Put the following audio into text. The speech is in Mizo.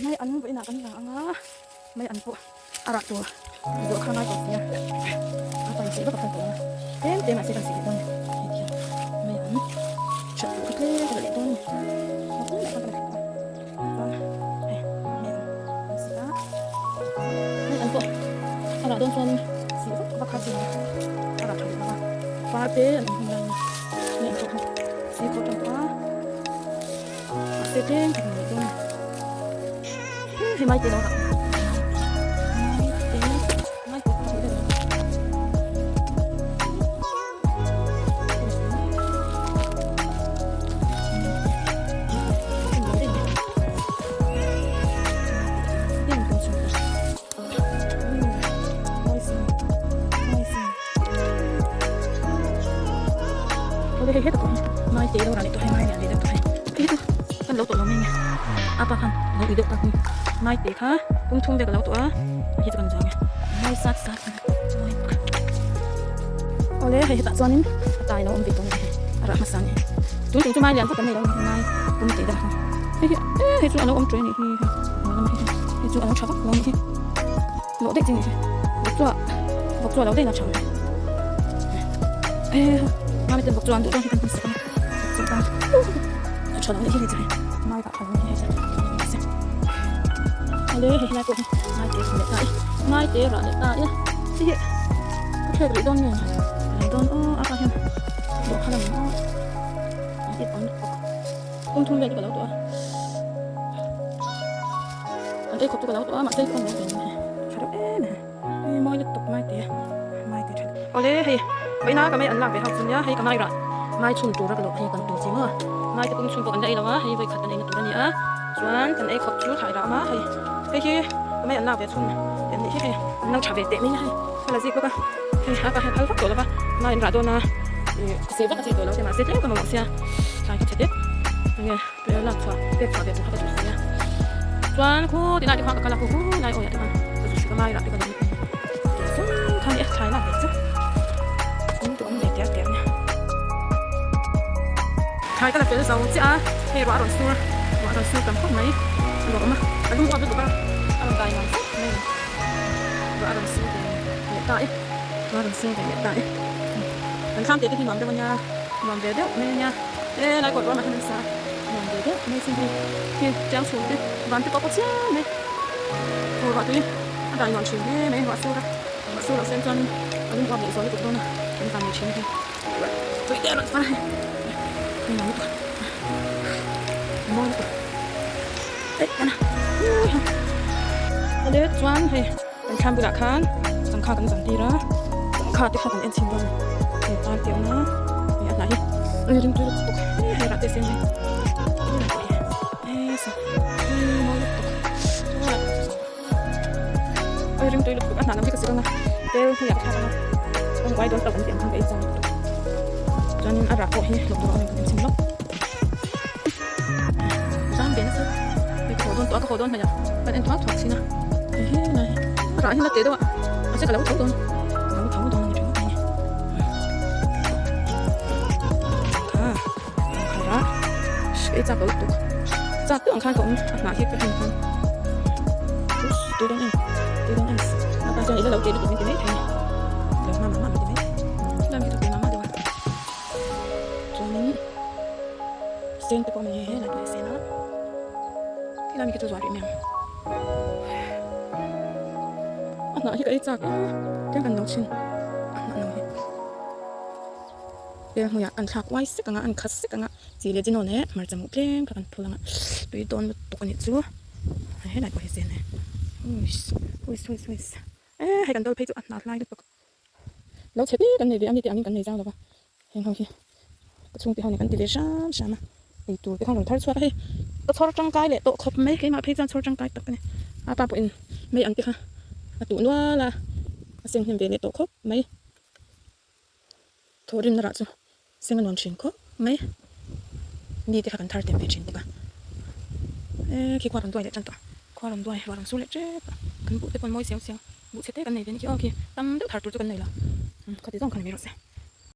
Mai an vawiinah kan la ang a, mai an pawh a rah tur duh kha ngai tawh sia, a pan sih vak a phal tawh ang a, tlem tlem ah se kan sih leh dawn a ni, hei ti hian mai an that duh kha tlem ka la leh dawn a ni, a tlem ah khan ka la that tawh a, chuan hei mai an kan sih a, mai an pawh a rah dawn chuanin sih vak vak kha chi a, a rah tha duh lo va, par te an awm hun lai a ni, mai an pawh kha sih khawh tan tawh a. Mahse tlem ka hmu leh dawn a hei mai te lo rah mai te mai te ka vel Hei heta pawh hi mai te lo rah leh tawh hei mai lian leh deuh tawh hei hei chu kan lo tawh lo mai nge apa khan lo ui deuh tak ni mai te kha pum thum vel ka lo tawh a hei chu kan zang e mawi sat sat mawi bawk awle hei hetah chuanin a tai lo awm ve tawh a ni hei a rah hmasa a ni hei tun tum chu mai lian vak kan nei lo a ni mai pum te deuh hei hi hei chu a lo awm tawh a nih hi hei hei chu a lo tha vak lo a nih hi. Lawh daih chi ni se vawk chu vawk chu a lo daih la tha e mami ten vawk chu an duh dawn hi kan hmu sak a ni vawk chu tan a tha lo nih hi hei chu hei mai dah tha lo nih hi hei chu ale hei helai pawh hi mai te rah leh ta e mai te rah leh ta e hei hi ka thlek rih dawn nge rih dawn aw a pa hian dawh kha lam aw a it awm lutuk kawng thum vel hi ka lo tawh a. An ei khawp chu ka lo tawh a mahse ka awm lo ve ni tha deuh em em hei mawi lutuk mai te mai te tha awle hei vawiina ka mai an lak ve ho chu nia hei ka mai rah mai chhun tura ka lo hei kan tur chi maw mai te pum chhun pawh kan la ei lo a hei vawi khat kan ei na tur a ni a chuan kan ei khawp chu thlai rah awm a hei hei hi ka mai an lak ve chhun te an nih hi hei an lo tha ve teh mai a hei ka la zik bawk a hei a pa hian phal vak tawh lo va mai an rah dawn a ih sih vak a chei tawh lo te mahse tlem ka mamawh sia thlai kha chhe tep enge. Tui a lak chhuah pek chhuah ve tur kha ka duh si a chuan khu tilai te khan ka kal a khu hu lai awi ah te khan ka zu sik a mai rah te ka duh tih zawng kha ni a thlai lak ve chu in duh awm ve tial tial nia thlai ka la fel zo chiah a hei ruah a rawn sur ruah a rawn sur tam khawp mai a lo awm a a lung uap lutuk a a rawn dai nuam khawp mai a ni ruah a rawn sur ve leh ta e ruah a rawn sur ve leh ta e kan thlam teh te hi nuam deuh a nia nuam ve deuh mai a nia. E lai kawt ruamah hian an sa a, nuam ve deuh mai sin hei khi chiang chhung te van te pawh pawh chiang mai thaw ruah tui a dai nuam thin hle mai ruah sur a ruah sur loh sen chuan a lung uap leh zual lutuk dawn a kan van nei thin a hei ruah tui te a rawn far a hei hei nuam lutuk a mawi lutuk eih kan a ui ha awle chuan hei kan thlam bulah khan sangha kan zam tir a sangha te kha kan en chhin dawn a ni hei par te a awm a hei a hnah hi a ring tui lutuk hei hei rah te a sen mai hei sa hei mawi lutuk a ring tui lutuk a hnah lam hi ka sir ang a tel hnuaiah ka thlak ang a awng uai dawn tawk an tih ang khan ka ei chang lutuk chuanin a rah pawh hi hlawh tur a awm em kan en chhin lawk. Zam ve nasa hei ka haw dawn tawh a ka haw dawn hnaih ah kan en thuak thuak thin a hei he lai hi a rah hian a teh deuh a mahse ka lo tho dawn ka lo tho dawn a ni ringawt mai ni kha kha rah ei chak lo lutuk chak deuh ang khan ka awm a hnah hi ka hnim khan tui dawn em tui dawn em a pa chuan i la lo teh lutuk min ti mai thei a ni lo hma mah mah min ti mai thei lam hi ka tui mah mah deuh a. Chuanin sen te pawh a ni he lai pawh hi sen a helai mi khi chu zuah rih mai ang a hnah hi ka ei chak a tlem kan lo chhin a hnah no hi tel hmuiah kan thlak uai sek ang a an khat sek ang a chi leh chi nawn leh hmarcha muh tlem kha kan phul ang a tui dawn lutuk a nih chu helai pawh hi sen a ni huis huis huis e hei kan dawl phei chu a hnah hlai lutuk. Lo chhe te kan nei ve a, mite angin kan nei zau lo va, heng ho hi ka chhungte ho nen kan ti ve hram hram a, ei tur te khan rawn thar chhuak a hei ka chhawr tangkai leh tawh khawp mai, keimah phei chuan chhawr tangkai tak a ni, a pa pawhin mei ang te kha a tuh nual a, a seng hnem ve leh tawh khawp mai, thawhrimna rah chu seng a nuam thin khawp mai, mi te kha kan thar tem ve thin bawk a, e khi khua rawn duai leh tan tawh, khua rawn duai ruah rawn sur leh tep a, kan buh te pawh an mawi siau siau. Buh chhe te kan nei ve ni khi aw khi tam deuh thar tur chu kan nei lo khati zawng kha ni mai rawh se.